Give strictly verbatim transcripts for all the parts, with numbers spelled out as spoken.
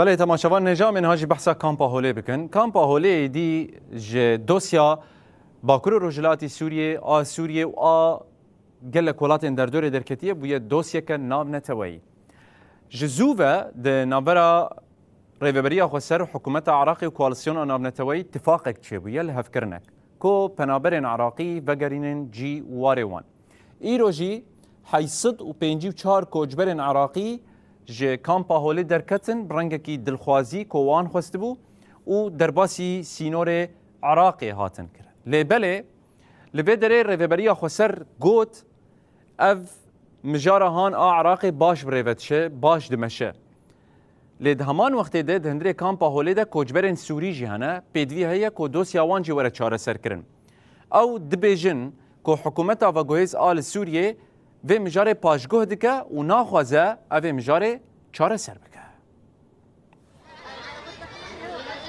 Belê, temaşevan, nêja em ê niha jî behsa Kampa Holê bikin. Kampa Holê êdî ji dosya Bakur û Rojhilatî Sûriyê, a Sûriyê û a gelek welatên derdorê derketiye bûye dosyeke navneteweyî. Ji zû ve di navbera Rêveberiya Xweser û Hikûmeta Iraqê û Koalîsyona Navneteweyî tifaqek çêbûye, lihevkirinek, ku penaberên Iraqî vegerînin cî û warê wan. Îro jî heyt sed û pêncî û çar koçberên Iraqî ji Kampa Holê derketin, bi rengekî dilxwazî ku wan xwestibû, û derbasî sînorê Iraqê hatin kirin. Lê belê, li vê derê Rêveberiya Xweser got, ev mijara han a Iraqê baş bi rê ve diçe, baş dimeşe. Lê di heman wextê de di hundirê Kampa Holê de koçberên Sûrî jî hene, pêdivî heye ku dosya wan jî were çareserkirin. Ew dibêjin ku hikûmeta veguhêz a li Sûriyê vê mijarê paşguh dike û naxwaze ev ê mijarê çareser bike.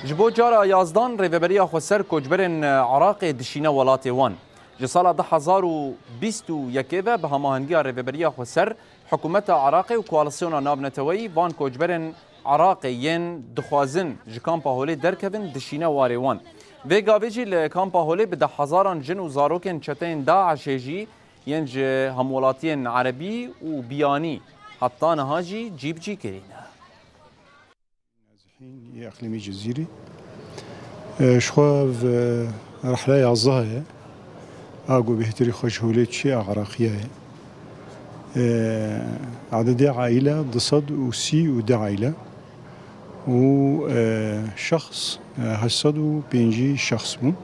Ji bo cara yazdan Rêveberiya Xweser koçberên Iraqê dişîne welatê wan. Ji sala du hezar û bîst û yekê ve bi hemahengiya Rêveberiya Xweser, Hikûmeta Iraqê û Koalîsyona Navneteweyî van koçberên Iraqê yên dixwazin ji Kampa Holê derkevin dişîne warê wan. Vê gavê jî li Kampa Holê bi dehhezaran jin û zarokên çeteyên DAIŞê jî yên ji hemwelatiyên erebî û biyanî heta niha jî cî bi cî kirîne. Yê Eqlîmî Cizîrî. E, ji xwe ve rehla yazdeh ye. A ku bêhtirî xwe ji holê çi a Iraqiya ye. E, Ededê aîle du sed û sî û du aîle û, e, şexs, e, heşt sed û pêncî şexs bûn.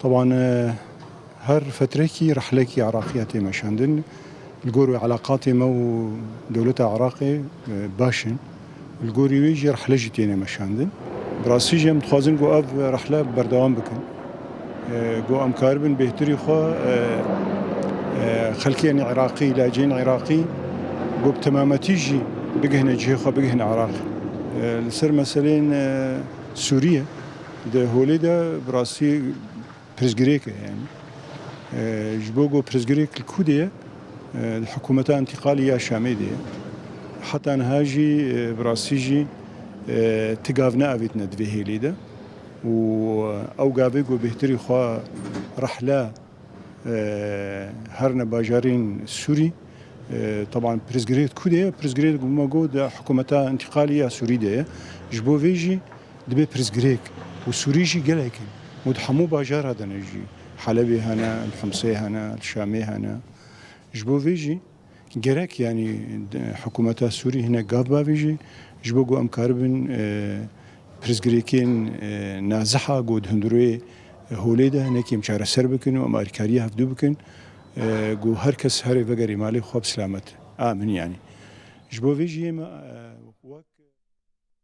Teban, e, her fetrekî rehlekî Iraqiya tê meşandin. Li gor wê eleqatê me û dewleta Iraqê, e, baş in. Li gorî wê jî rehle jî têne meşandin. Bi rastî jî em dixwazin ku ev rehle berdewam bikin. E, ku em karibin bêhtirî xwe, e, e, xelkê, yanî Iraqî, laceyên Iraqî, ku bi temametî jî bigihine cihê xwe, bigihine Iraqê. E, li ser meseleyên, e, Sûriye, di holê de bi rastî pirsgirêk e, yanî. E, ji bo ku pirsgirêk li ku de ye, e, di hikûmeta întîqalî ya Şamê de ye. Heta niha jî, e, bi rastî jî, e, ti gav neavêtine di vê hêlê de. Û ew gavê ku bêhtirî xwe rehla, e, herine bajarên Sûrî, e, teban pirsgirêk ku de ye, pirsgirêk ku me got di hikûmeta întîqalî ya Sûrî de ye. Ji bo vê jî, Dibê pirsgirêk û Sûrî jî gelek in û di hemû bajara de ne jî. Helebê hene, li Himsê hene, li Şamê hene. Ji bo vê jî gerek, yanî, de, hikûmeta Sûrî hinek gav bavêjî, ji bo ku em karibin, e, pirsgirêkên, e, naziha ku di hundirê holê de hinekî em çareser bikin û em alîkariya hevdû bikin, e, ku her kes herê vegerê malê xwe bi silamet. A min, yanî. Ji bo vê jî ême, e, wek